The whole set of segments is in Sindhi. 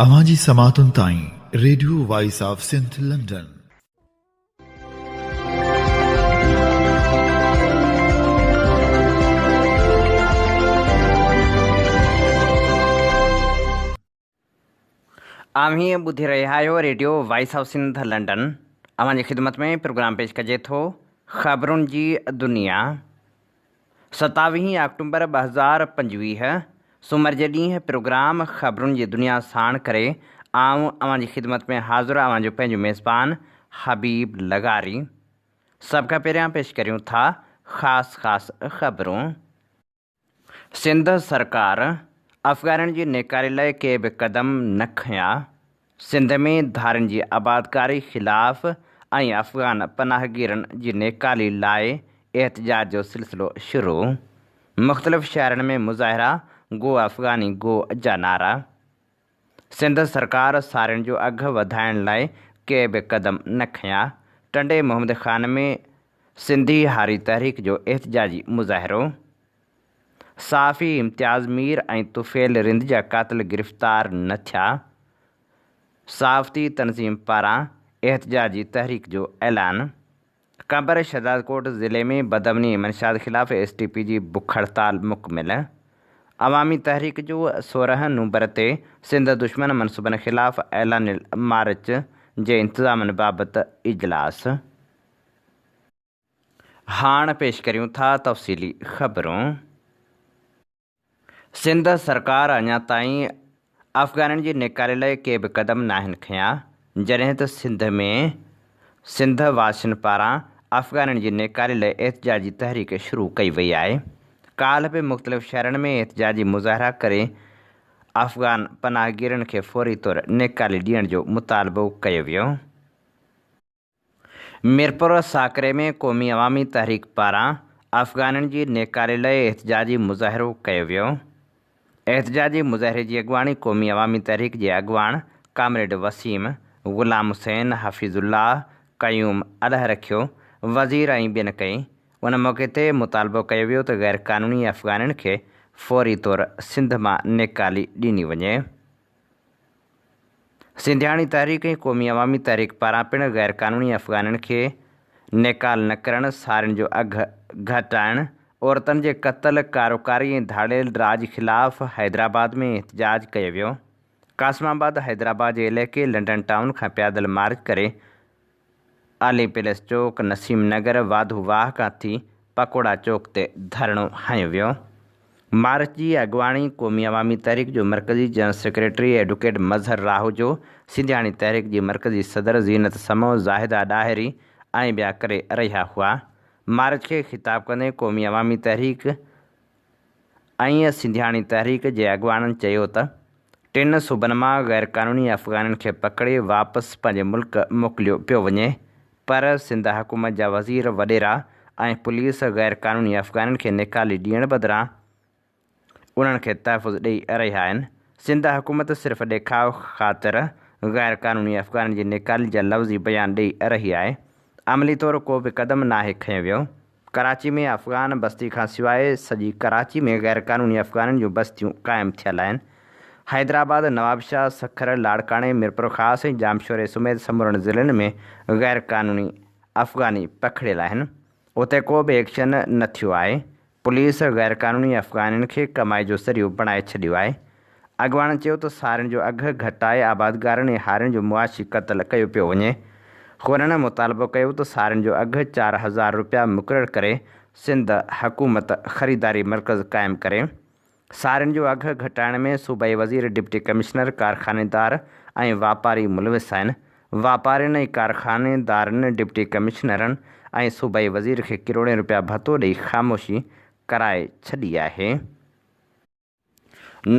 اوهان جي سماعتن تائين radio voice of Sindh London. اوهين ٻڌي رهيا آهيو radio voice of Sindh London. اوهان جي خدمت ۾ پروگرام پيش ڪجي ٿو خبرن جي دنيا. ستاويهين آڪٽومبر 2025 سومر جي ڏينهن پروگرام خبرن جي دنيا ساڻ ڪري آئون اوهان جي خدمت ۾ حاضر اوهان جو پنهنجو ميزبان حبيب لغاري. سڀ کان پهريان پيش ڪريون ٿا خاص خاص خبرون. سنڌ سرڪار افغانين جي نيڪالي لاء ڪي به قدم نه کنيا، سنڌ ۾ ڌارين جي آبادڪاري خلاف ۽ افغان پناهگيرن جي نيڪالي لاء احتجاج جو سلسلو شروع، مختلف شهرن ۾ مظاهرا، گو افغاني گو جا نعرا. سنڌ سرڪار سارين جو اگهه وڌائڻ لاء ڪي به قدم نه کنيا، ٽنڊي محمد خان ۾ سنڌي هاري تحريڪ جو احتجاجي مظاهرو، صحافي امتياز مير ۽ طفيل رند جا قاتل گرفتار نه ٿيا، صحافتي تنظيم پاران احتجاجي تحريڪ جو اعلان، قمبر شهدادڪوٽ ضلعي ۾ بدامني ۽ منشيات خلاف ايس ٽي پي جي بک هڙتال مڪمل، عوامي تحريڪ جو 16 نومبر تي سنڌ دشمن منصوبن خلاف اعلانيل مارچ جي انتظامن بابت اجلاس. هاڻ پيش ڪريون ٿا تفصيلي خبرون. سنڌ سرڪار اڃا تائين افغانين جي نيڪالي لاء ڪي به قدم ناهن کنيا، جڏهن ته سنڌ ۾ سنڌ واسين پاران افغانين جي نيڪالي لاء احتجاجي تحريڪ شروع ڪئي وئي آهي. ڪالهه به مختلف شهرن ۾ احتجاجي مظاهرا ڪري افغان پناهگيرن کي فوري طور نيڪالي ڏيڻ جو مطالبو ڪيو ويو. ميرپور ساڪري ۾ قومي عوامي تحريڪ پاران افغانين جي نيڪالي لاء احتجاجي مظاهرو ڪيو ويو. احتجاجي مظاهري جي اڳواڻي قومي عوامي تحريڪ جي اڳواڻ ڪامريڊ وسيم، غلام حسين، حفيظ الله، قيوم الهه رکيو، وزير ۽ ٻين ڪئي. ان موقعي تي مطالبو ڪيو ويو ته غيرقانوني افغانين کي فوري طور سنڌ مان نيڪالي ڏني وڃي. سنڌياڻي تحريڪ ۽ قومي عوامي تحريڪ پاران پڻ غيرقانوني افغانين کي نيڪال نه ڪرڻ، سارين جو اگهه گهٽائڻ، عورتن جي قتل، ڪاروڪاري ۽ ڌاڙيل راڄ خلاف حيدرآباد ۾ احتجاج ڪيو ويو. قاسم آباد حيدرآباد جي علائقي لنڊن ٽائون کان پيادل مارچ ڪري عالي پيلس چوڪ، نسيم نگر، واڌو واهه کان ٿي پڪوڙا چوڪ تي ڌرڻو هنيو ويو. مارچ جي اڳواڻي قومي عوامي تحريڪ جو مرڪزي general secretary advocate Mazhar Rahoojo, Sindhiani Tahreek جي مرڪزي صدر زينت سمون، زاهده ڏاهري ۽ ٻيا ڪري رهيا هئا. مارچ کي خطاب ڪندي قومي عوامي تحريڪ ۽ سنڌياڻي تحريڪ جي اڳواڻن چيو ته ٽن صوبن مان غيرقانوني افغانين کي پڪڙي واپس پنهنجي ملڪ موڪليو پيو وڃي پر سنڌ حڪومت جا وزير وڏيرا ۽ پوليس غيرقانوني افغانين کي نيڪالي ڏيڻ بدران انهن کي تحفظ ڏئي رهيا آهن سنڌ حڪومت صرف ڏيکاء خاطر غيرقانوني افغانين جي نيڪالي جا لفظي بيان ڏئي رهي آهي عملي طور ڪو به قدم ناهي کنيو ويو. ڪراچي ۾ افغان بستي کان سواء سڄي ڪراچي ۾ غيرقانوني افغانين جون بستيون قائم ٿيل آهن. حيدرآباد، نوابشاهه، سکر، لاڙڪاڻي، ميرپورخاص ۽ ڄامشوري سميت سمورن ضلعن ۾ غيرقانوني افغاني پکڙيل آهن. اتي ڪو به ايڪشن نه ٿيو آهي. پوليس غيرقانوني افغانين کي ڪمائي جو ذريعو بڻائي ڇڏيو آهي. اڳواڻن چيو ته سارين جو اگهه گهٽائي آبادگارن ۽ هارين جو معاشي قتل ڪيو پيو وڃي. هنن مطالبو ڪيو ته سارين جو اگهه 4000 رپيا مقرر ڪري سنڌ حڪومت خريداري مرڪز قائم ڪري. سارين جو اگهه گهٽائڻ ۾ صوبائي وزير، ڊپٽي ڪمشنر، ڪارخانيدار ۽ واپاري ملوث آهن. واپارين ۽ ڪارخانيدارن ڊپٽي ڪمشنرن ۽ صوبائي وزير کي ڪروڙين رپيا ڀتو ڏئي خاموشي ڪرائي ڇڏي آهي.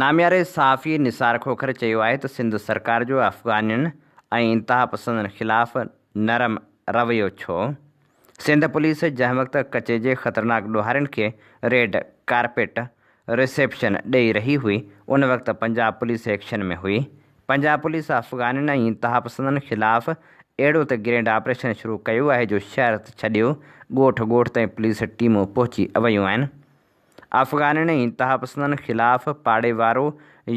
نامياري صحافي نثار کوکر چيو آهي ته سنڌ سرڪار جو افغانين ۽ انتهاپسندن خلاف نرم رويو ڇو؟ سنڌ پوليس جنهن وقت ڪچي جي خطرناڪ ڏوهارين کي ريڊ ڪارپيٽ رسيپشن ڏئي رهي هئي ان وقت پنجاب پوليس ايڪشن ۾ هئي. پنجاب پوليس افغانين ۽ انتهاپسندن خلاف اهڙو ته گرينڊ آپريشن شروع ڪيو آهي جو شهر ته ڇڏيو ڳوٺ ڳوٺ تائين پوليس ٽيمون پهچي ويون آهن. افغانين ۽ انتهاپسندن خلاف پاڙي وارو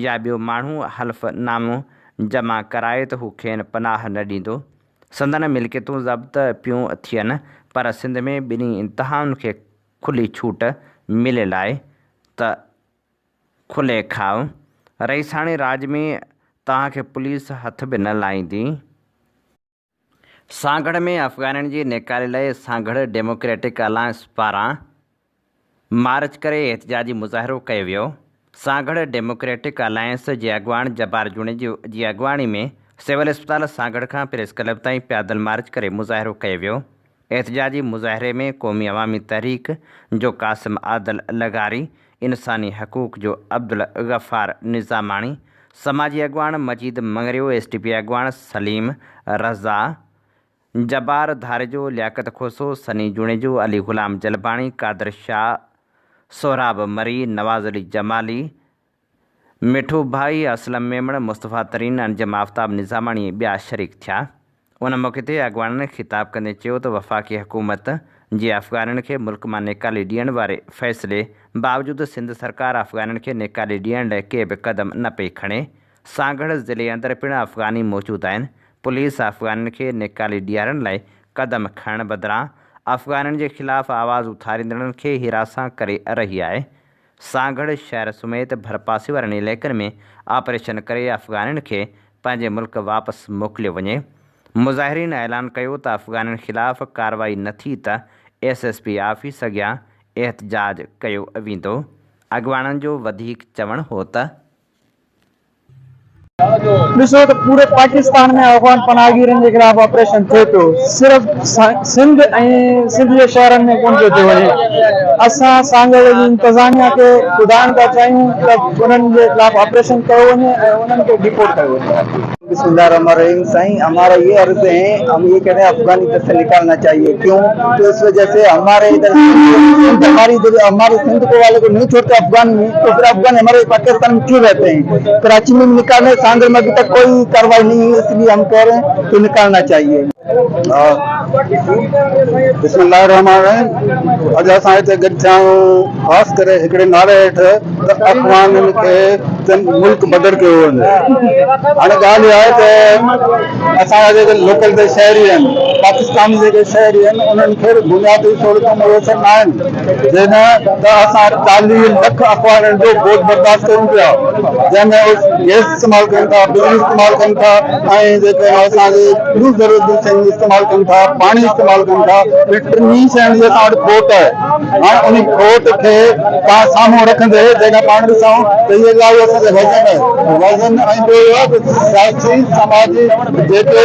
يا ٻيو ماڻهو حلف نامو جمع ڪرائي ته هو کين پناهه نه ڏيندو. سندن ملڪيتون ضبط پيون ٿين پر سنڌ ۾ ٻنهي انتهائن کي کلي ڇوٽ مليل آهي ته کلي کائو. رئيساڻي راڄ ۾ توهان کي پوليس هٿ به نه لائيندي. سانگهڙ ۾ افغانين جي نيڪالي لاء سانگهڙ ڊيموڪريٽڪ الائنس پاران مارچ ڪري احتجاجي مظاهرو ڪيو ويو. سانگهڙ ڊيموڪريٽڪ الائنس جي اڳواڻ جبار جوڻيجي جي اڳواڻي ۾ سول اسپتال سانگهڙ کان پريس ڪلب تائين پيادل مارچ ڪري مظاهرو ڪيو ويو. احتجاجي مظاهري ۾ قومي عوامي تحريڪ جو قاسم عادل لغاري، انساني حقوق جو عبدالغفار نظاماڻي، سماجي اڳواڻ مجيد مڱريو، ايس ٽي پي اڳواڻ سليم رضا، جبار ڌاريجو، لياقت کوسو، سني جوڻيجو، علي غلام جلباڻي، قادر شاهه، سهراب مري، نواز علي جمالي، مٺو ڀائي، اسلم ميمڻ، مصطفيٰ ترين، انجم آفتاب نظاماڻي ۽ ٻيا شريڪ ٿيا. ان موقعي تي اڳواڻن خطاب ڪندي چيو ته وفاقي حڪومت جي افغانين کي ملڪ مان نيڪالي ڏيڻ واري فيصلي باوجود سنڌ سرڪار افغانين کي نيڪالي ڏيڻ لاء ڪي به قدم نه پئي کڻي. سانگهڙ ضلعي اندر پڻ افغاني موجود آهن، پوليس افغانين کي نيڪالي ڏيارڻ لاء قدم کڻڻ بدران افغانين جي خلاف آواز اٿاريندڙن کي هراسان ڪري رهي آهي. سانگهڙ شهر سميت ڀرپاسي وارن علائقن ۾ آپريشن ڪري افغانين کي پنهنجي ملڪ واپس موڪليو وڃي. مظاهرين اعلان ڪيو ته افغانين خلاف ڪارروائي نه ٿي ته ايس ايس پي آفيس اڳيان احتجاج ڪيو ويندو. اڳواڻن جو وڌيڪ چوڻ هو ته. ڏسو ته پوري پاڪستان ۾ افغان پناهگيرن جي خلاف آپريشن ٿئي پيو صرف سنڌ ۽ سنڌ جي شهرن ۾ ڪونه پيو ٿيو وڃي اسان سانگهڙ جي انتظاميا کي ٻڌائڻ ٿا چاهيون ته انهن جي خلاف آپريشن ڪيو وڃي ۽ انهن کي ڊپورٽ ڪيو وڃي. بسم الله الرحمن الرحيم سائين همارا یہ عرض هي هم یہ کهتي هين افغان ادھر سي نڪالنا چاهيي کيون تو اس وجه سي هماري ادھر سنڌ هماري هماري سنڌ کو والي کو نهي ڇوڙتي افغان مين تو پھر افغان هماري پاڪستان مين کيون رهتي هين ڪراچي مين نڪالنا سانگھڙ مين ابھي تڪ ڪوئي ڪاروائي نهي هئي اس ليي هم کهه رهي هين ڪي نڪالنا چاهيي. بسم الله الرحمن الرحيم اڄ اسان هتي گڏ ٿيا آهيون خاص ڪري هڪڙي نعري هيٺ ته افغانين کي ملڪ بدر ڪيو وڃي هاڻي ڳالهه اها آهي ته اسان جا جيڪي لوڪل تي شهري آهن پاڪستاني جيڪي شهري آهن انهن کي بنيادي سهولتون ميسر نه آهن جي نه ته اسان چاليهه لک افغانين جو بوجه برداشت ڪيون پيا جنهن ۾ گئس استعمال ڪن ٿا بجلي استعمال ڪن ٿا ۽ جيڪي اسان جي ٻيون ضرورت جون شيون استعمال ڪن ٿا پاڻي استعمال ڪن ٿا ٽنهي شين جي اسان وٽ کوٽ آهي هاڻ ان کوٽ کي پاڻ سامهون رکندي جيڪڏهن پاڻ ڏسون ته اهي الاهي اسان جي وزن آهي وزن ۽ ٻيو اهو آهي ته سياسي سماجي جيڪي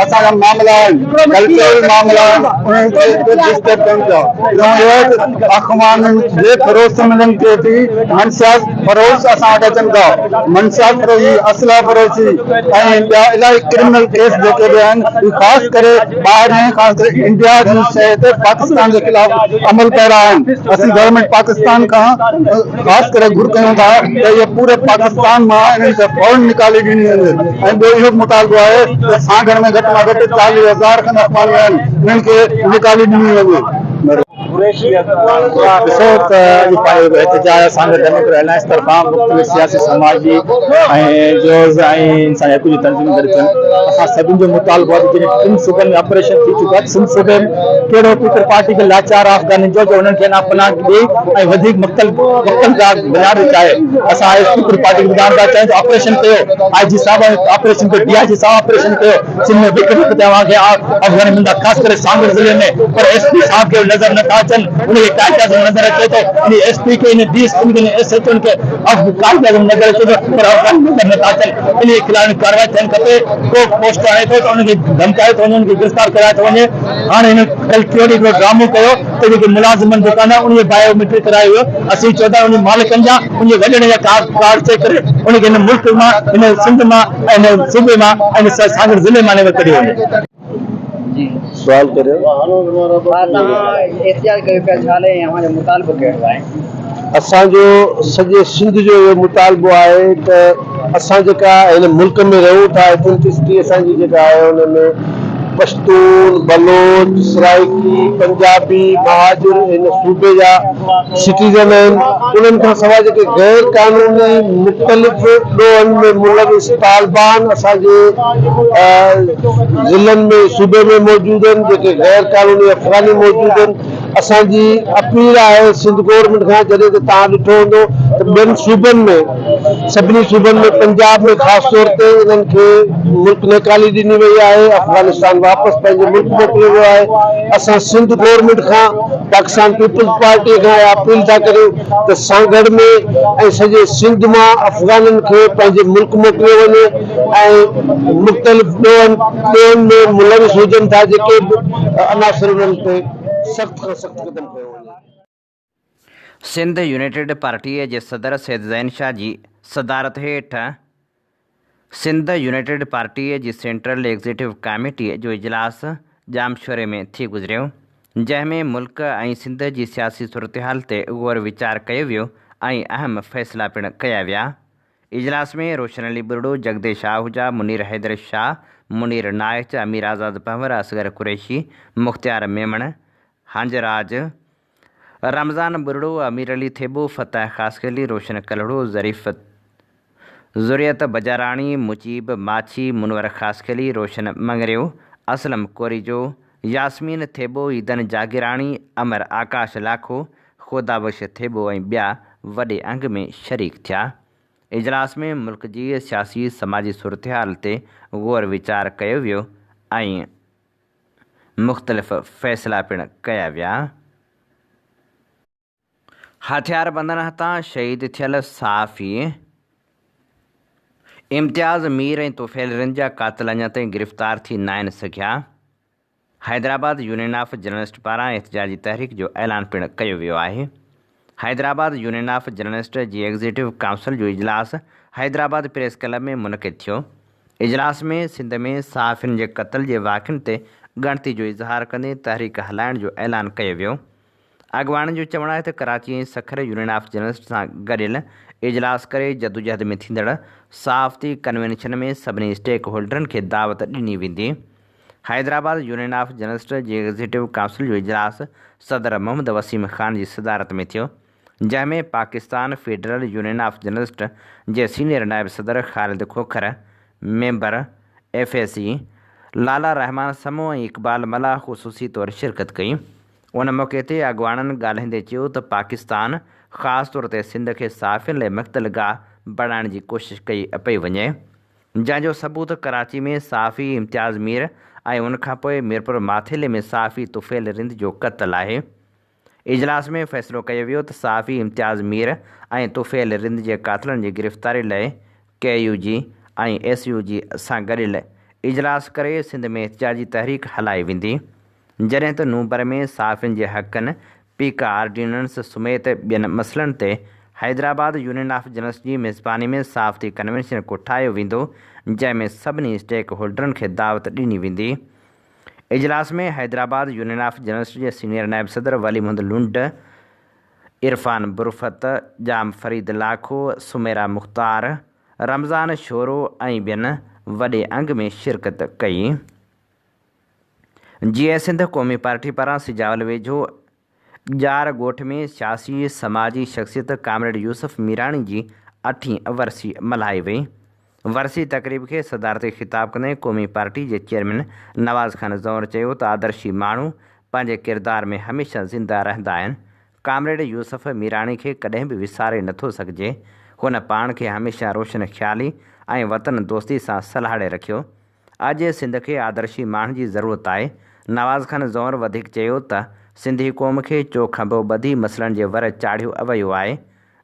اسان جا معاملا آهن ڪلچرل معاملا آهن انهن کي ڊسٽرب ڪن پيا ٽيون اهو آهي ته اخوانن جي فروخت ملن ٿئي ٿي منشيات فروش اسان وٽ اچن ٿا منشيات فروشي اسلحه فروشي ۽ ٻيا الاهي ڪرمنل ڪيس جيڪي به آهن اهي خاص ڪري ٻاهرين خاص ڪري انڊيا جي شيء تي پاڪستان جي خلاف عمل پيرا آهن اسين گورنمينٽ پاڪستان کان خاص ڪري گهر ڪيون ٿا ته اهي پوري پاڪستان مان انهن کي فورن نڪالي ڏني وڃي ۽ ٻيو اهو به مطالبو آهي ته سانگهڙ ۾ گهٽ مان گهٽ 40 هزار کن افغاني آهن انهن کي نڪالي ڏني وڃي. ڏسو ته اڄ پنهنجو احتجاج اسان جو ڊيموڪريٽ الائنس طرفان مختلف سياسي سماجي ۽ جوز ۽ انساني حقوق جي تنظيمون گڏ ٿيون اسان سڀني جو مطالبو آهي ته جڏهن ٽن صوبن ۾ آپريشن ٿي چڪو آهي سنڌ صوبي ۾ ڪهڙو پيپلز پارٽي کي لاچار آهي افغانين جو جو انهن کي اڃا پناهه ڏئي ۽ وڌيڪ مقتل مقتل گاهه بنائڻ ٿو چاهي اسان پيپلز پارٽي کي ٻڌائڻ ٿا چاهيون ته آپريشن ڪيو آء جي صاحب آپريشن ڪيو ڊي I جي صاحب آپريشن ڪيو سنڌ ۾ وک وک تي اوهان کي افغاني ملندا خاص ڪري سانگهڙ ضلعي ۾ پر ايس پي صاحب کي نظر نه ٿا اچن ان کي قائد اعظم نظر اچي ٿو ان ايس پي کي ان ڊي ايس پي کي ان ايس ايچ او کي قائد اعظم نظر اچي ٿو پر افغاني نظر نه ٿا اچن ان جي خلاف ڪارروائي ٿيڻ کپي ڪو پوسٽ آڻي ٿو ته ان کي ڌمڪايو ٿو وڃي ان کي گرفتار ڪرايو ٿو وڃي هاڻي هن ڪل ٽيون ڏينهن هڪڙو ڊرامو ڪيو ته جيڪي ملازمن دڪان آهن ان جي بايو ميٽرڪ ڪرايو ويو اسين چئون ٿا ان مالڪن جا ان جي وڏڙن جا ڪارڊ چيڪ ڪري ان کي هن ملڪ مان هن سنڌ مان ۽ هن صوبي مان ۽ هن سانگهڙ ضلعي مان نيور ڪڍيو وڃي. سوال ڪريو. اسان جو سڄي سنڌ جو اهو مطالبو آهي ته اسان جيڪا هن ملڪ ۾ رهون ٿا ايٿنٽسٽي اسان جي جيڪا آهي ان ۾ پشتون، بلوچ، سرائيڪي، پنجابي، مهاجر هن صوبي جا سٽيزن آهن، انهن کان سواء جيڪي غير قانوني مختلف ڏوهن ۾ ملوث طالبان اسان جي ضلعن ۾ صوبي ۾ موجود آهن، جيڪي غير قانوني افغاني موجود آهن، اسان جي اپيل آهي سنڌ گورنمينٽ کان جڏهن ته توهان ڏٺو هوندو ته ٻين صوبن ۾ سڀني صوبن ۾ پنجاب ۾ خاص طور تي انهن کي ملڪ نيڪالي ڏني وئي آهي افغانستان واپس پنهنجي ملڪ موڪليو ويو آهي اسان سنڌ گورنمينٽ کان پاڪستان پيپلز پارٽي کان اها اپيل ٿا ڪريون ته سانگهڙ ۾ ۽ سڄي سنڌ مان افغانن کي پنهنجي ملڪ موڪليو وڃي ۽ مختلف ڏوهن ڏوهن ۾ ملوث هجن ٿا جيڪي به عناصر انهن تي سخت کان سخت قدم کنيو وڃي. سنڌ يونائيٽيڊ پارٽيء جي صدر سيد زين شاهه جي صدارت هيٺ سنڌ يونائيٽيڊ پارٽيء جي سينٽرل ايگزيڪيوٽو ڪاميٽيء جو اجلاس ڄامشوري ۾ ٿي گذريو، جنهن ۾ ملڪ ۽ سنڌ جي سياسي صورتحال تي غور ويچار ڪيو ويو ۽ اهم فيصلا پڻ ڪيا ويا. اجلاس ۾ روشن علي ٻرڙو، جڳديش آهوجا، منير حيدر شاهه، منير نائچ، امير آزاد پنهور، اصغر قريشي، مختيار ميمڻ، هنجراج، رمضان ٻرڙو، امير علي ٿيٻو، فتح خاصخيلي، روشن ڪلهوڙو، ظريف ذريت بجاراڻي، مجيب ماڇي، منور خاصخيلي، روشن مڱريو، اسلم ڪوريجو، ياسمين ٿيٻو، عيدن جاگيراڻي، امر آڪاش لاکو، خدا بخش ٿيٻو ۽ ٻيا وڏي انگ ۾ شريڪ ٿيا. اجلاس ۾ ملڪ جي سياسي سماجي صورتحال تي غور ويچار ڪيو ويو ۽ مختلف فيصلا پڻ ڪيا ويا. هٿياربندن هٿان شهيد ٿيل صحافي امتياز مير ۽ طفيل رند جا قاتل اڃا تائين گرفتار ٿي ناهن سگهيا. حيدرآباد يونين آف جرنلسٽ پاران احتجاجي تحريڪ جو اعلان پڻ ڪيو ويو آهي. حيدرآباد يونين آف جرنلسٽ جي ايگزيڪيوٽو ڪائونسل جو اجلاس حيدرآباد پريس ڪلب ۾ منعقد ٿيو. اجلاس ۾ سنڌ ۾ صحافين جي قتل جي واقعن تي ڳڻتي جو اظهار ڪندي تحريڪ هلائڻ جو اعلان ڪيو ويو. اڳواڻن جو چوڻ آهي ته Karachi ۽ Sukkur union of journalist سان گڏيل اجلاس ڪري جدوجهد ۾ ٿيندڙ صحافتي ڪنوينشن ۾ سڀني اسٽيڪ هولڊرن کي دعوت ڏني ويندي. حيدرآباد يونين آف جرنلسٽ جي ايگزيڪيوٽو ڪائونسل جو اجلاس صدر محمد وسيم خان جي صدارت ۾ ٿيو، جنهن ۾ Pakistan federal union of journalist جي سينيئر نائب صدر Khalid Khokhar, member F A C Lala Rehman Samoon ۽ Iqbal Mallah خصوصي طور شرڪت ڪئي. ان موقعي تي اڳواڻن ڳالهائيندي چيو ته پاڪستان خاص طور تي سنڌ کي صحافين لاء مقتل گاهه بڻائڻ جي ڪوشش ڪئي پئي وڃي. جنهن جو ثبوت ڪراچي ۾ صحافي امتياز مير ۽ ان کانپوء ميرپور ماٿيلي ۾ صحافي طفيل رند جو قتل آهي. اجلاس ۾ فيصلو ڪيو ويو ته صحافي امتياز مير ۽ طفيل رند جي قاتلن جي گرفتاري لاء ڪي يو جي ۽ ايس يو جي سان گڏيل اجلاس ڪري سنڌ ۾ احتجاجي تحريڪ هلائي ويندي. جڏهن ته نومبر ۾ صحافين جي حقن، پيڪا آرڊيننس سميت ٻين مسئلن تي حيدرآباد يونين آف جرنلسٽ جي ميزباني ۾ صحافتي ڪنوينشن ڪوٺايو ويندو، جنهن ۾ سڀني اسٽيڪ هولڊرن کي دعوت ڏني ويندي. اجلاس ۾ حيدرآباد يونين آف جرنلسٽ جي سينيئر نائب صدر ولي محمد لنڊ، عرفان برفت، ڄام فريد لاکو، سميرا مختار، رمضان شورو ۽ ٻين وڏي انگ ۾ شرڪت ڪئي. جيئي سنڌ قومي پارٽي پاران سجاول ويجهو ڄار ڳوٺ ۾ سياسي سماجي شخصيت ڪامريڊ يوسف ميراڻي جي اٺين ورسي ملهائي وئي. ورسي تقريب کي صدارتي خطاب ڪندي قومي پارٽي جي چيئرمين نواز خان زئور چيو ته آدرشي ماڻهو پنهنجي ڪردار ۾ هميشه زنده رهندا آهن، ڪامريڊ يوسف ميراڻي کي ڪڏهن به وساري نٿو سگهجي، هن پاڻ کي هميشه روشن خيالي ۽ وطن دوستي سان سلهاڙي رکيو. اڄ سنڌ کي آدرشي ماڻهن جي ضرورت آهي. نواز خان زئور وڌيڪ چيو ته سنڌي قوم کي چوکنڀو ٻڌي مسئلن جي ور چاڙهيو ويو آهي،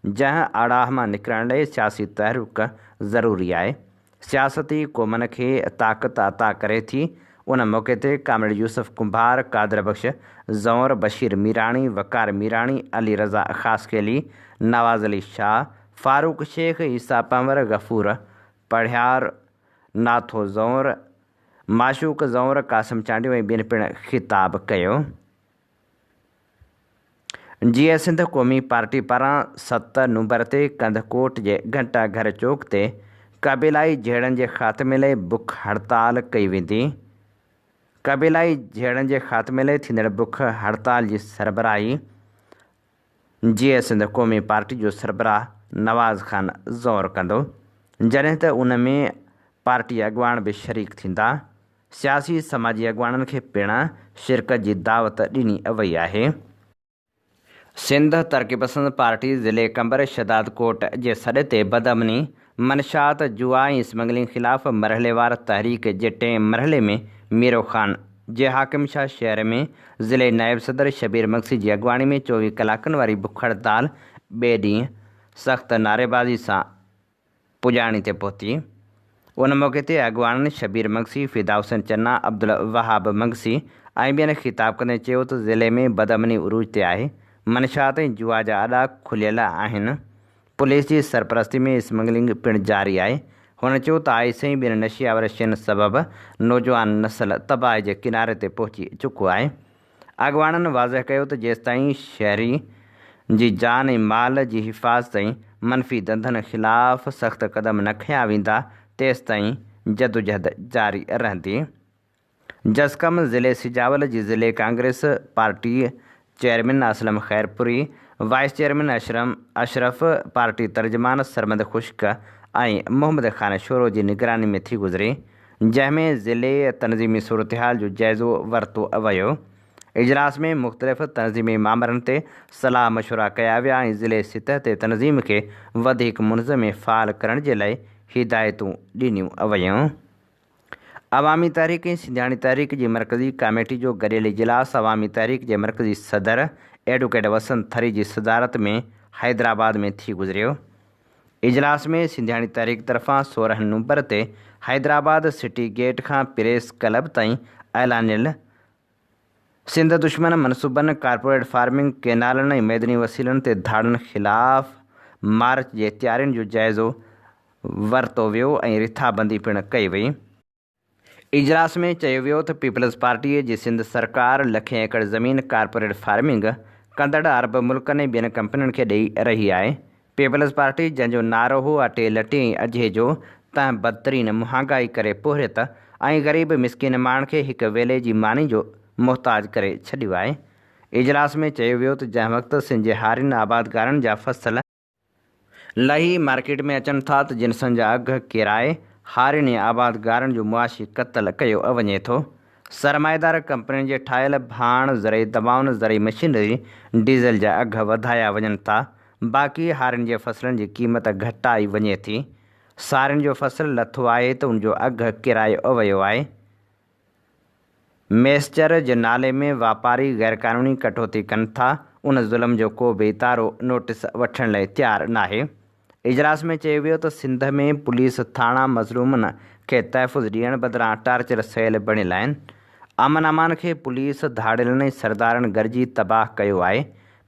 جنهن آڙاهه مان نڪرڻ لئي سياسي تحرڪ ضروري آهي. سياست ئي قومن کي طاقت عطا ڪري ٿي. ان موقعي تي ڪامريڊ يوسف ڪنڀار، قادر بخش زئور، بشير ميراڻي، وقار ميراڻي، علي رضا خاصخيلي، نواز علي شاهه، فاروق شيخ، عيسيٰ پنهور، غفور پڙهيار، ناٿو زئور، معشوق زئور، قاسم چانڊيو ۽ ٻين پڻ خطاب ڪيو. جيئي سنڌ قومي پارٽي پاران 7 نومبر تي ڪنڌڪوٽ جي گهنٽا گهر چوڪ تي قبيلائي جهيڙن جي خاتمي لئي بک هڙتال ڪئي ويندي. قبيلائي جهيڙن جي خاتمي لاء ٿيندڙ بک هڙتال جي سربراهي جيئي سنڌ قومي پارٽي جو سربراهه نواز خان زئور ڪندو، جڏهن ته ان ۾ پارٽي اڳواڻ به شريڪ ٿيندا. سياسي سماجي اڳواڻن کي پڻ شرڪت جي دعوت ڏني وئي آهي. سنڌ ترقي پسند پارٽي ضلعي قمبر شهدادڪوٽ جي سڏ تي بدامني، منشيات، جوا ۽ اسمگلنگ خلاف مرحليوار تحريڪ جي ٽئين مرحلي ۾ ميرو خان جي حاڪم شاهه شهر ۾ ضلعي نائب صدر شبير مگسي جي اڳواڻي ۾ 24 ڪلاڪن واري بک هڙتال ٻئي ڏينهن سخت نعريبازي سان پڄاڻي تي پهتي. ان موقعي تي اڳواڻن شبير مگسي، فدا حسين چنا، عبدالوهاب مگسي ۽ ٻين خطاب ڪندي چيو ته ضلعي ۾ بدامني عروج تي آهي، منشيات ۽ جوا جا اڏا کليل آهن، پوليس جي سرپرستي ۾ اسمگلنگ پڻ جاري آهي. هن چيو ته آئس ۽ ٻين نشي آور شين سبب نوجوان نسل تباهي جي ڪناري تي پهچي چڪو آهي. اڳواڻن واضح ڪيو ته جيستائين شهري جي جان ۽ مال جي حفاظت ۽ منفي ڌنڌن خلاف سخت قدم نه کنيا ويندا تيستائين جدوجهد جاري رهندي. جسقم ضلعي سجاول جي ضلعي Congress party chairman Aslam Khairpuri, vice chairman Ashram Ashraf, party ترجمان سرمد خشڪ ۽ محمد خان شورو جي نگراني ۾ ٿي گذري، جنهن ۾ ضلعي تنظيمي صورتحال جو جائزو ورتو ويو. اجلاس ۾ مختلف تنظيمي مامرن تي صلاح مشورا ڪيا ويا ۽ ضلعي سطح تي تنظيم کي وڌيڪ منظم ۽ فعال ڪرڻ جي لاء هدايتون ڏنيون ويون. عوامي تحريڪ ۽ سنڌياڻي تحريڪ جي مرڪزي ڪاميٽي جو گڏيل اجلاس عوامي تحريڪ جي مرڪزي صدر ايڊووڪيٽ وسنت ٿري جي صدارت ۾ حيدرآباد ۾ ٿي گذريو. اجلاس ۾ سنڌياڻي تحريڪ طرفان 16 نومبر تي حيدرآباد سٽي گيٽ کان پريس ڪلب تائين اعلانيل سنڌ دشمن منصوبن، ڪارپوريٽ فارمنگ، ڪينالن ۽ معدني وسيلن تي ڌاڙن خلاف مارچ جي تيارين جو جائزو ورتو ويو ۽ رٿابندي پڻ ڪئي وئي. اجلاس ۾ چيو ويو ته پيپلز پارٽي جي سنڌ سرڪار لکين ايڪڙ زمين ڪارپوريٽ فارمنگ ڪندڙ عرب ملڪن ۽ ٻين ڪمپنين کي ڏئي رهي آهي. پيپلز پارٽي جنهن جو نعرو هو اٽي لٽي ۽ اجهي جو تنهن بدترين مهانگائي ڪري پورهيت ۽ غريب مسڪين ماڻهن کي هڪ ويلي جي ماني جو محتاج ڪري ڇڏيو آهي. اجلاس ۾ چيو ويو ته جنهن وقت سنڌ جي هارين آبادگارن جا فصل لهي مارڪيٽ ۾ اچن ٿا ته جنسن جا اگهه ڪيرائي هارين ۽ آبادگارن جو معاشي قتل ڪيو وڃي ٿو. سرمائيدار ڪمپنين جي ٺاهيل ڀاڻ، زرعي دوائن، زرعي مشينري، ڊيزل جا اگهه وڌايا وڃن ٿا، باقي هارين جي فصلن جي قيمت گهٽائي وڃي ٿي. سارين جو فصل لٿو آهي ته ان جو اگهه ڪيرايو ويو آهي. ميسچر جي نالي ۾ واپاري غيرقانوني ڪٽوتي ڪن ٿا، ان ظلم جو ڪو به ادارو نوٽيس وٺڻ لاء تيار ناهي. اجلاس ۾ چيو ويو ته سنڌ ۾ پوليس ٿاڻا مظلومن کي تحفظ ڏيڻ بدران ٽارچر سيل بڻيل آهن، امن امان کي پوليس، ڌاڙيلن ۽ سردارن گڏجي تباهه ڪيو آهي،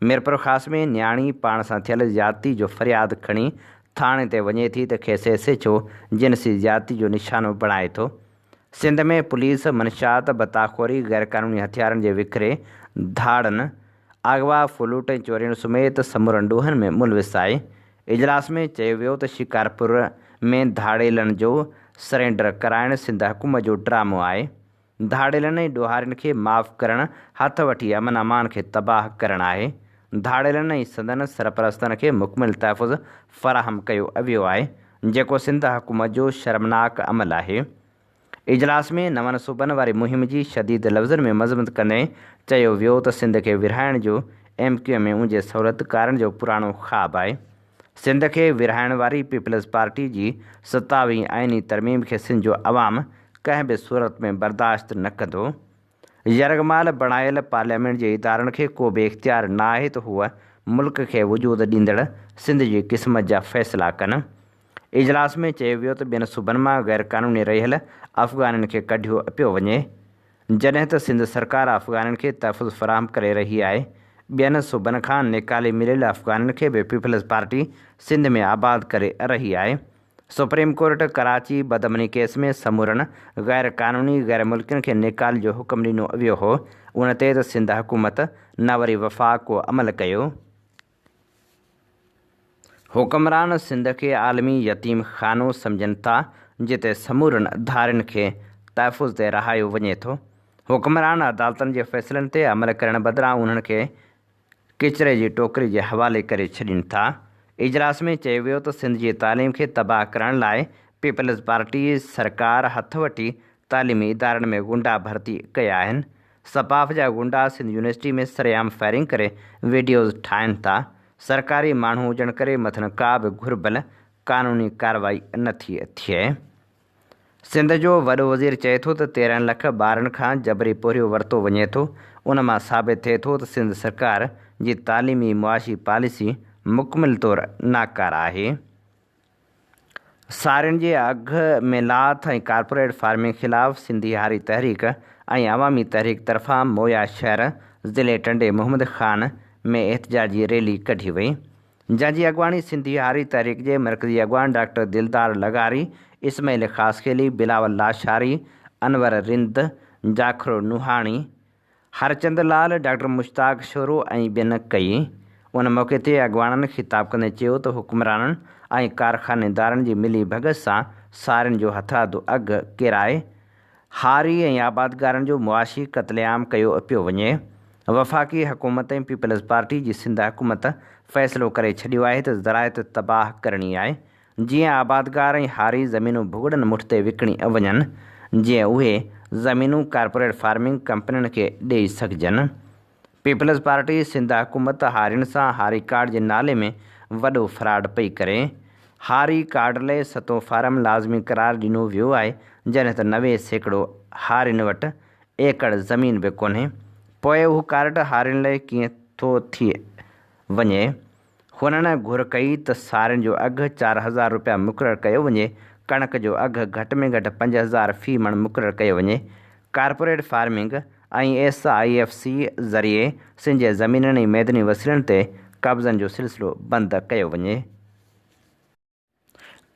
ميرپورخاص ۾ نياڻي پاڻ سان ٿيل زيادتي جو فرياد کڻي ٿاڻي تي وڃي ٿي ته کيس ايس ايڇ او جنسي زيادتي جو نشانو بڻائي ٿو. سنڌ ۾ پوليس منشيات، ڀتاخوري، غيرقانوني هٿيارن جي وڪري، ڌاڙن، اغوا، ڦرلوٽ ۽ چورين سميت سمورن ڏوهن ۾ ملوث آهي. اجلاس ۾ چيو ويو ته شڪارپور ۾ ڌاڙيلن جو سرينڊر ڪرائڻ سنڌ حڪومت جو ڊرامو آهي. ڌاڙيلن ۽ ڏوهارين کي معاف ڪرڻ هٿ وٺي امن امان کي تباهه ڪرڻ آهي. ڌاڙيلن ۽ سندن سرپرستن کي مڪمل تحفظ فراهم ڪيو ويو آهي، جيڪو سنڌ حڪومت جو شرمناڪ عمل آهي. اجلاس ۾ نون صوبن واري مهم جي شديد لفظن ۾ مذمت ڪندي چيو ويو ته سنڌ کي ورهائڻ جو ايم ڪيو ايم ۽ ان جي سهولتڪارن جو پراڻو خواب آهي. سنڌ کي ورهائڻ واري پيپلز پارٽي جي ستاويهين آئيني ترميم کي سنڌ جو عوام ڪنهن به صورت ۾ برداشت نه ڪندو. يرغمال بڻايل پارليامينٽ جي ادارن کي ڪو به اختيار نه آهي ته هو ملڪ کي وجود ڏيندڙ سنڌ جي قسمت جا فيصلا ڪن. اجلاس ۾ چيو ويو ته ٻين صوبن مان غيرقانوني رهيل افغانين کي ڪڍيو پيو وڃي، جڏهن ته سنڌ سرڪار افغانين کي تحفظ فراهم ڪري رهي آهي، ٻين صوبن کان نيڪالي مليل افغانين کي به پيپلز پارٽي سنڌ ۾ آباد ڪري رهي آهي. سپريم ڪورٽ ڪراچي بدامني ڪيس ۾ سمورن غير قانوني غير ملڪين کي نيڪالي جو حڪم ڏنو ويو هو، ان تي ته سنڌ حڪومت نه وري وفاق ڪو عمل ڪيو. حڪمران سنڌ کي عالمي يتيم خانو سمجهن ٿا، جتي سمورن ڌارين کي تحفظ تي رهايو وڃي ٿو. حڪمران عدالتن جي فيصلن تي عمل ڪرڻ بدران انهن کي ڪچري جي ٽوڪري جي حوالي ڪري ڇڏين ٿا. اجلاس ۾ چيو ويو ته سنڌ جي تعليم کي تباهه ڪرڻ لاء پيپلز پارٽي سرڪار هٿ وٺي تعليمي ادارن ۾ غنڊا ڀرتي ڪيا آهن. سپاف جا غنڊا سنڌ يونيورسٽي ۾ سرعام فائرنگ ڪري وڊيوز ٺاهين ٿا. سرڪاري ماڻهو هجڻ ڪري مٿن ڪا به گهربل قانوني ڪارروائي نٿي ٿئي. سنڌ جو وڏو وزير چئي ٿو ته 13 لک ٻارن کان جبري پورهيو ورتو وڃي ٿو، ان مان ثابت ٿئي ٿو ته سنڌ سرڪار جي تعليمي معاشي پاليسي مڪمل طور ناڪاره آهي. سارين جي اگهه ۾ لاٿ ۽ ڪارپوريٽ فارمنگ خلاف سنڌي هاري تحريڪ ۽ عوامي تحريڪ طرفان مويا شهر ضلعي ٽنڊي محمد خان ۾ احتجاجي ريلي ڪڍي وئي. جنهن جي اڳواڻي سنڌي هاري تحريڪ جي مرڪزي اڳواڻ ڊاڪٽر دلدار لغاري، اسماعيل خاصخيلي، بلاول لاشاري، انور رند، جاکرو نوحاڻي، هرچند لال، ڊاڪٽر مشتاق شورو ۽ ٻين ڪئي. ان موقعي تي اڳواڻن خطاب ڪندي چيو ته حڪمرانن ۽ ڪارخانيدارن جي ملي ڀڳت سان سارين جو هٿرادو اگهه ڪيرائي هاري ۽ آبادگارن جو معاشي قتل عام ڪيو پيو وڃي. وفاقي حڪومت ۽ پيپلز پارٽي جي سنڌ حڪومت فيصلو ڪري ڇڏيو آهي ته زراعت تباهه ڪرڻي آهي، جيئن آبادگار ۽ هاري زمينون ڀڳڙن مٺ تي وڪڻي وڃن، جيئن اهي زمينون ڪارپوريٽ فارمنگ ڪمپنين کي ڏئي سگهجن. پيپلز پارٽي سنڌ حڪومت هارين سان هاري ڪارڊ جي نالي ۾ وڏو فراڊ پئي ڪري. هاري ڪارڊ لئي ستون فارم لازمي قرار ڏنو ويو آهي جڏهن ته 90% هارين وٽ ايڪڙ زمين به ڪونهي پوء اهو ڪارڊ هارين لئي ڪيئن ٿو ٿي وڃي. هنن گهر ڪئي ته سارين جو اگهه 4000 رپيا مقرر ڪيو وڃي، ڪڻڪ جو اگهه گهٽ ۾ گهٽ 5000 في مڻ مقرر ڪيو وڃي، corporate farming ۽ S I F C ذريعي سنڌ جي زمينن ۽ معدني وسيلن تي قبضن جو سلسلو بند ڪيو وڃي.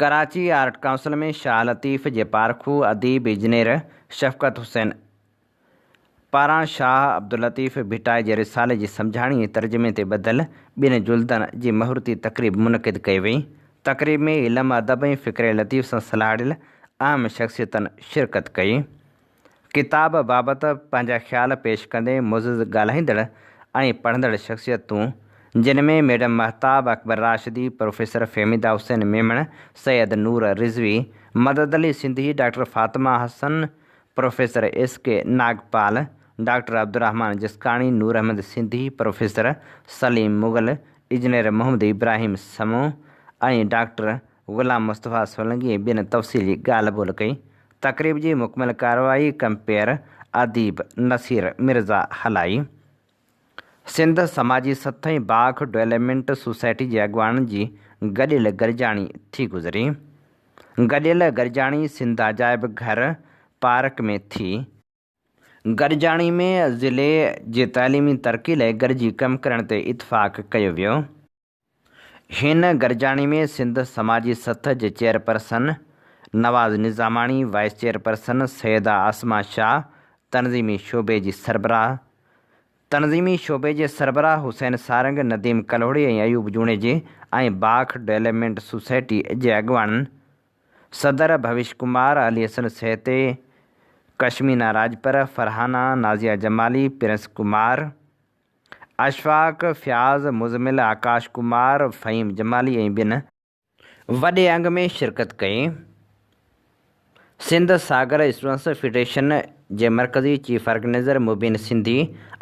ڪراچي آرٽ ڪائونسل ۾ شاهه لطيف جي پارکو اديب انجنيئر شفقت حسين پاران شاهه عبداللطيف ڀٽائي جي رسالي جي سمجهاڻي ۽ ترجمي تي ٻڌل ٻن جلدن جي مهورتي تقريب منعقد ڪئي وئي. تقريب ۾ علم، ادب ۽ فڪر لطيف سان سلهاڙيل اهم شخصيتن شرڪت ڪئي. ڪتاب بابت پنهنجا خيال پيش ڪندي معزز ڳالهائيندڙ ۽ پڙهندڙ شخصيتون جن ۾ madam Mehtab Akbar Rashdi, professor Fahmida Hussain Memon, Syed Noor Rizvi, Madad Ali Sindhi, doctor Fatima Hassan, professor S K Nagpal, doctor Abdulrahman Jiskani, Noor Ahmed Sindhi, professor Saleem Mughal, engineer Muhammad Ibrahim Samoon ۽ doctor Ghulam Mustafa Solangi ۽ ٻين تفصيلي ڳالهه ٻولهه ڪئي. تقريب جي مڪمل ڪارروائي ڪمپيئر اديب نصير مرزا هلائي. سنڌ سماجي سٿ ۽ باک ڊولپمينٽ سوسائٽي جي اڳواڻن جي گڏيل گڏجاڻي ٿي گذري. گڏيل گڏجاڻي سنڌ عجائب گهر پارڪ ۾ ٿي. گڏجاڻي ۾ ضلعي جي تعليمي ترقي لاء گڏجي ڪم ڪرڻ تي اتفاق ڪيو ويو. هن گڏجاڻي ۾ سنڌ سماجي سٿ جي chairperson Nawaz Nizamani, vice chairperson Syeda Asma Shah, تنظيمي شعبي جي سربراهه تنظيمي شعبي جي سربراهه حسين سارنگ، نديم ڪلهوڙي ۽ ايوب جوڻيجي ۽ باک ڊولپمينٽ سوسائٽي جي اڳواڻن صدر ڀويش ڪمار، علي حسن سهتي، ڪشمينا راڄپر، فرحانه، نازيه جمالي، پرنس ڪمار، اشفاق، فياض، مزمل، آڪاش ڪمار، فهيم جمالي ۽ ٻين وڏي انگ ۾ شرڪت ڪئي. سنڌ ساگر اسٽوڊنٽس فيڊريشن جي مرڪزي chief organizer Mubeen Sindhi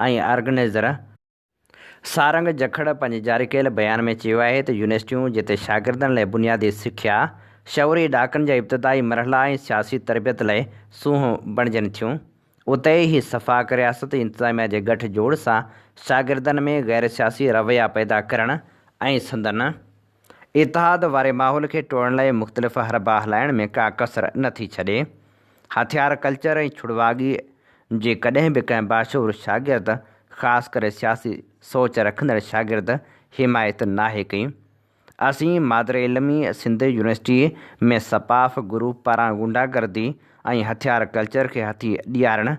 ۽ organizer Sarang Jakhar پنهنجي جاري ڪيل بيان ۾ چيو آهي ته يونيورسٽيون جتي شاگردن لاء بنيادي سکيا، شعوري ڏاڪن جا ابتدائي مرحلا ۽ سياسي تربيت لاء سونهون بڻجن ٿيون، اتي ئي سفاڪ رياست انتظاميا جي ڳٺ جوڙ سان شاگردن ۾ غير سياسي رويا پيدا ڪرڻ ۽ سندن اتحاد واري ماحول کي ٽوڙڻ لاء مختلف حربا هلائڻ ۾ ڪا ڪسر نه ٿي ڇڏي. هٿيار ڪلچر ۽ ڇڙواڳي جي ڪڏهن به ڪنهن باشعور شاگرد خاص ڪري سياسي سوچ رکندڙ شاگرد حمايت ناهي ڪئي. اسين مادر علمي سنڌ يونيورسٽيء ۾ سپاف گروپ پاران غنڊا گردي ۽ هٿيار ڪلچر کي هٿي ڏيارڻ،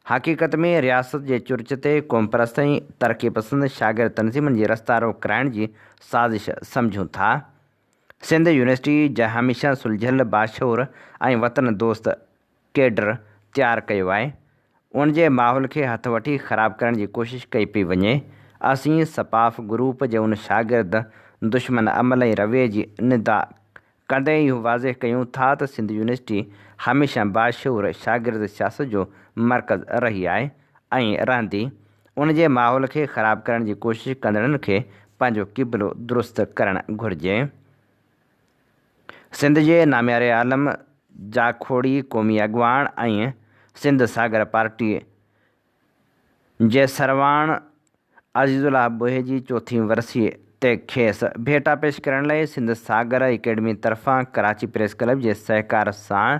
حقيقت ۾ رياست جي چرچ تي قومپرست ۽ ترقي پسند شاگرد تنظيمن جي رستا روڪ ڪرائڻ جي سازش سمجهون ٿا. سنڌ يونيورسٽي جنهن هميشه سلجهيل، باشعور ۽ وطن دوست ڪيڊر تيار ڪيو آهي. ان جي ماحول کي هٿ وٺي خراب ڪرڻ جي ڪوشش ڪئي پئي وڃي. اسين سپاف گروپ جي ان شاگرد دشمن عمل ۽ رويي جي نندا ڪندي اهو واضح ڪيون ٿا ته سنڌ يونيورسٽي هميشه باشعور شاگرد سياست جو مرڪز رهي آهي ۽ رهندي. ان جي ماحول کي خراب ڪرڻ جي ڪوشش ڪندڙن کي پنهنجو قبلو درست ڪرڻ گهرجي. سنڌ جي نامياري عالم، جاکوڙي قومي اڳواڻ ۽ سنڌ ساگر پارٽي جي سرواڻ عزيز الله ٻوهيي جي چوٿين ورسي تي کيس ڀيٽا پيش ڪرڻ لاء سنڌ ساگر اڪيڊمي طرفان ڪراچي پريس ڪلب جي سهڪار سان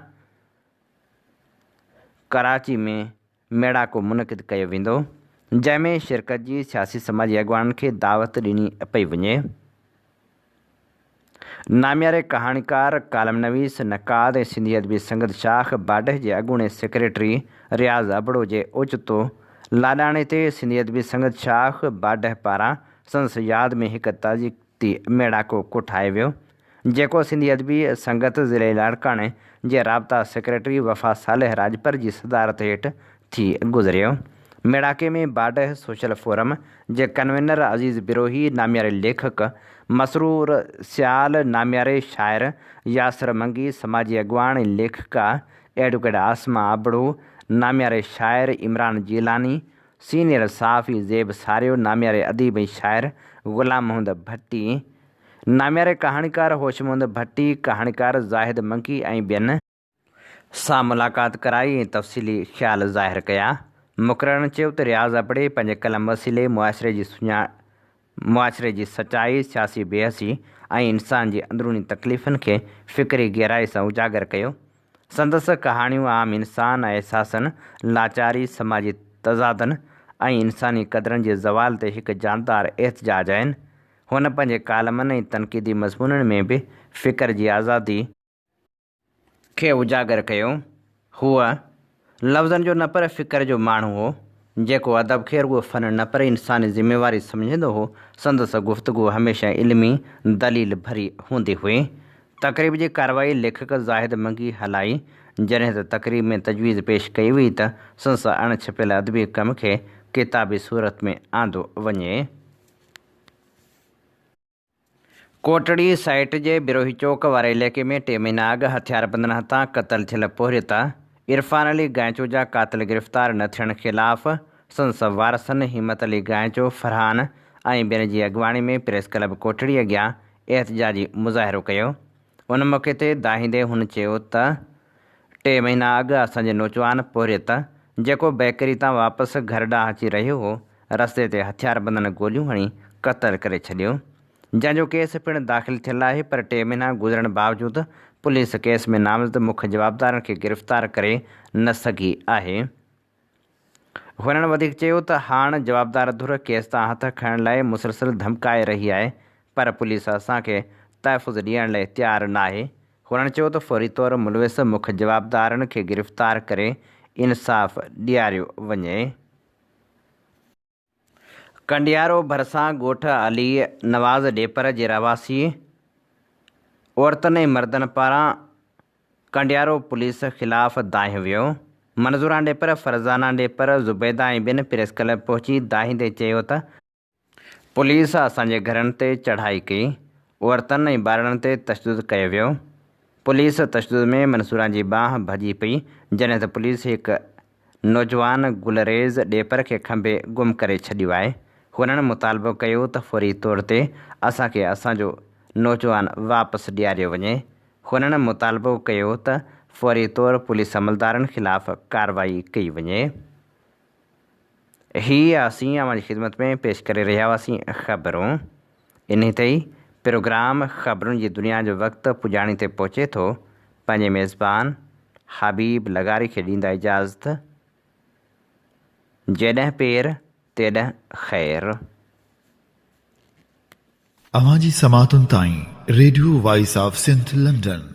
ڪراچي ۾ ميڙاڪو منعقد ڪيو ويندو، جنهن ۾ شرڪت جي سياسي سماجي اڳواڻن کي دعوت ڏني پئي وڃي. نامياري ڪهاڻيڪار، ڪالم نويس، نقاد ۽ سنڌي ادبي سنگت شاخ باڊهه جي اڳوڻي سيڪريٽري رياض ابڙو جي اوچتو لاڏاڻي تي سنڌي ادبي سنگت شاخ باڊهه پاران سندس ياد ۾ هڪ تعزيتي ميڙاڪو ڪوٺايو ويو، جيڪو سنڌي ادبي سنگت ضلعي لاڙڪاڻي جي رابطا سيڪريٽري وفا صالح راڄپر جي صدارت هيٺ ٿي گذريو. ميڙاڪي ۾ باڊهه سوشل فورم جي ڪنوينر عزيز بروهي، نامياري ليکڪ مسرور سيال، نامياري شاعر ياسر منگي، سماجي اڳواڻ ۽ ليکڪا ايڊوڪيٽ عاصمه ابڙو، نامياري شاعر عمران جيلاني، سينيئر صحافي زيب ساريو، نامياري اديب ۽ شاعر غلام محمد ڀٽي، نامياري ڪهاڻيڪار هوش محمد ڀٽي، ڪهاڻيڪار زاهد منگي ۽ ٻين سان ملاقات ڪرائي ۽ تفصيلي خيال ظاهر ڪيا. مقررن چيو ته رياض ابڙي پنهنجي قلم وسيلي معاشري جي معاشري جي سچائي، سياسي بي حسي ۽ انسان جي اندروني تڪليفن کي فڪري گهرائي سان اجاگر ڪيو. سندس ڪهاڻيون عام انسان احساسن، لاچاري، سماجي تضادن ۽ انساني قدرن جي زوال تي هڪ جاندار احتجاج آهن. هن پنهنجي ڪالمن ۽ تنقيدي مضمونن ۾ به فڪر جي آزادي. کي اجاگر ڪيو. هو لفظن جو نه پر فڪر جو ماڻهو هو، جيڪو ادب کي رڳو فن نه پر انساني ذميواري سمجهندو هو. سندس گفتگو هميشه علمي دليل ڀري هوندي هئي. تقريب جي ڪارروائي ليکڪ زاهد منگي هلائي، جڏهن ته تقريب ۾ تجويز پيش ڪئي وئي ته سندس اڻ ڇپيل ادبي ڪم کي ڪتابي صورت ۾ آندو وڃي. ڪوٽڙي سائيٽ جي بروهي چوڪ واري علائقي ۾ ٽي مهينا اڳ هٿياربندن هٿان قتل ٿيل پورهيت عرفان علي گائنچو جا قاتل گرفتار نه ٿيڻ خلاف سندس وارثن همت علي گائنچو، فرحان ۽ ٻين جي اڳواڻي ۾ پريس ڪلب ڪوٽڙي اڳيان احتجاجي مظاهرو ڪيو. ان موقعي تي دانهيندي هن چيو ته ٽي مهينا اڳ اسان جي نوجوان پورهيت جيڪو بيڪري تان واپس گهر ڏانهن اچي رهيو هو، رستي تي هٿياربندن گوليون هڻي قتل ڪري ڇڏيو، جنهن جو ڪيس پڻ داخل ٿيل آهي پر ٽي مهينا گذرڻ باوجود پوليس ڪيس ۾ نامزد مک جوابدارن کي گرفتار ڪري نه سگهي آهي. هنن وڌيڪ چيو ته هاڻ جوابدار ڌر ڪيس تان هٿ کڻڻ لاء مسلسل ڌمڪائي رهي آهي پر پوليس اسان کي تحفظ ڏيڻ لاء تيار ناهي. هنن چيو ته فوري طور ملوث مک جوابدارن کي گرفتار ڪري انصاف ڏياريو وڃي. ڪنڊيارو ڀرسان ڳوٺ علي نواز ڏيپر جي رهواسي عورتن ۽ مردن پاران ڪنڊيارو پوليس خلاف دانهيو ويو. منظوران ڏيپر، فرزانه ڏيپر، زبيده ۽ ٻين پريس ڪلب پهچي دانهيندي چيو ته، پوليس اسان جي گهرن تي چڙهائي ڪئي، عورتن ۽ ٻارڙن تي تشدد ڪيو ويو، پوليس تشدد ۾ منصوران جي ٻانهن ڀڄي پئي، جڏهن ته پوليس هڪ نوجوان گلريز ڏيپر کي کنڀي گم ڪري ڇڏيو آهي. هنن مطالبو ڪيو ته فوري طور تي اسان کي اسان جو نوجوان واپس ڏياريو وڃي. هنن مطالبو ڪيو ته فوري طور پوليس عملدارن خلاف ڪارروائي ڪئي وڃي. هي اسين اوهان جي خدمت ۾ پيش ڪري رهيا هئاسين خبرون. انهي تي ئي پروگرام خبرن جي دنيا جو وقت پڄاڻي تي پهچي ٿو. پنهنجي ميزبان حبيب لغاري کي ڏيندا اجازت. جيڏهن پير تيڏهن خير. اوهان جي سماعتن تائين radio voice of Sindh London.